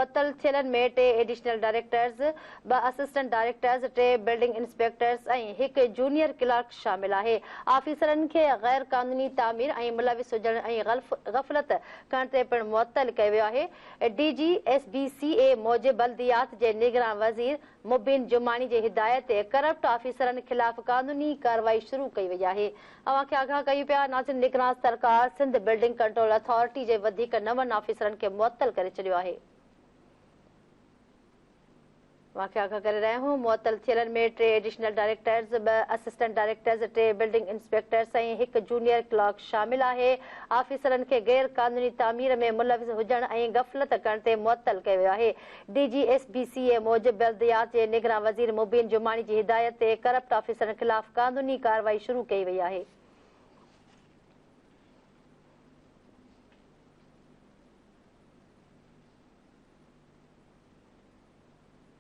معطل ٿيلن ۾ ٽي additional directors, ٻه اسسٽنٽ ڊائريڪٽرز، ٽي بلڊنگ انسپيڪٽرز ۽ هڪ جونيئر ڪلارڪ شامل آهي. آفيسرن کي غير قانوني تعمير ۽ ملوث هجڻ ۽ غفلت ڪرڻ تي پڻ معطل ڪيو ويو آهي. D G S B C A موجب بلديات جي نگران وزير مبين جماڻي جي هدايت تي ڪرپٽ آفيسرن خلاف قانوني ڪارروائي شروع ڪئي وئي آهي. اوهان کي آگاهه ڪيون پيا ناظرين نگران سرڪار سنڌ بلڊنگ ڪنٽرول اٿارٽي جي وڌيڪ نون آفيسرن کي معطل ڪري ڇڏيو آهي. اوهان کي آگاهه ڪري رهيا آهيون معطل ٿيلن ۾ ٽي ايڊيشنل ڊائريڪٽرز، ٻه اسسٽنٽ ڊائريڪٽرز، ٽي بلڊنگ انسپيڪٽرز ۽ هڪ جونيئر ڪلارڪ شامل آهي. آفيسرن کي غير قانوني تعمير ۾ ملوث هجڻ ۽ غفلت ڪرڻ تي معطل ڪيو ويو آهي. D G S B C A موجب بلديات جي نگران وزير مبين جماڻي جي هدايت تي ڪرپٽ آفيسرن خلاف قانوني ڪارروائي شروع ڪئي وئي آهي.